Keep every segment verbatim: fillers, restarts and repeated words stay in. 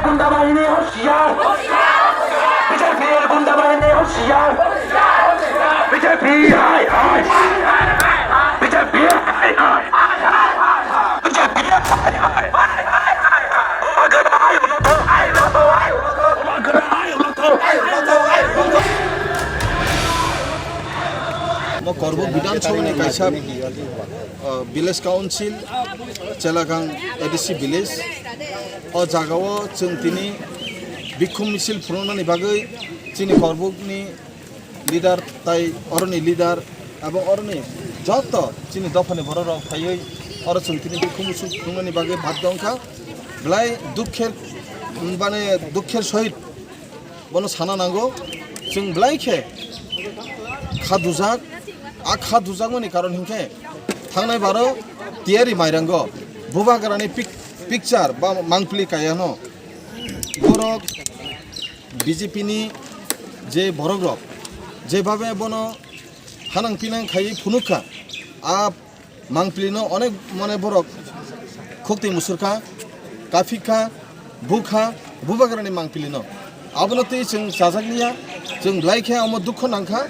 গুন্ডা বাহিনী হুঁশিয়ার। বিজেপির গুন্ডা বাহিনী হুঁশিয়ার। বিজেপি হায় হায়। বিজেপি হায় হায়। বিজেপি হায় হায়। Mo Korbuk Bidhan Sabhani kaisa, uh, village council, Chelakang A D C village. O jagao chwng tini bikhum misil phunuknani bagwi chini Korbukni leader tai oroni leader abo oroni joto chini dophani bororok phaiwi oro chwng tini bikhum misil phunuknani bagwi baddho wngkha. Belai dukher, mane dukher sohit bono sana nango. Chwng belai khe kha dujak, a kha dujakmani karon hinkhe thangnai baro tiyari mairango bubagrani pic-, picture ba mangpili kayano borok B J P ni je borok rok jebhabe bono hanang pinang khaiwi phunuk kha, a mangpili no onek mane borok khukti musur kha, kaphik kha, bu kha, bubagrani mangpili no. Abono twi chwng chajak liya, chwng belai khe omo dukho nang kha,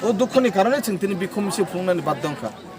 o dukho ni karone chwng tini bikhum se phunuknani baddho wng kha.